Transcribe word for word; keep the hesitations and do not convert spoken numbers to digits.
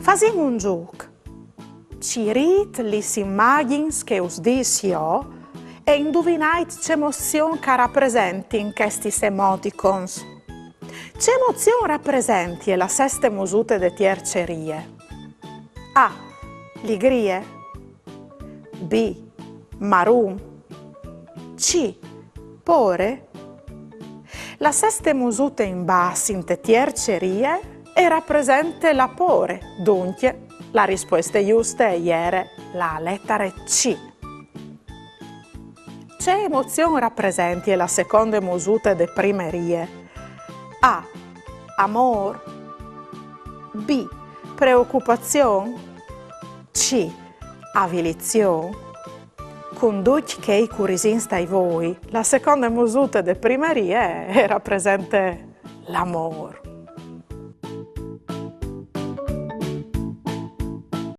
Fasìn un zûc. Cirît lis imagjins che us dîs jo e induvinait ce emozion che a rapresentin chestis emoticons. Ce emozion rapresentie la seste musute de tierce rie? A. Ligrie. B. Marum. C. Pôre. La seste musute in bas inte tierce rie e rapresente la pôre. Duncje, la rispueste juste e jere la letare C. Ce emozion rapresentie la seconde musute de prime rie? A. Amôr. B. Preocupazion. C. Avilizion. Cun ducj chei curisins tai voi, la seconde musute de prime rie e rapresente l'amôr.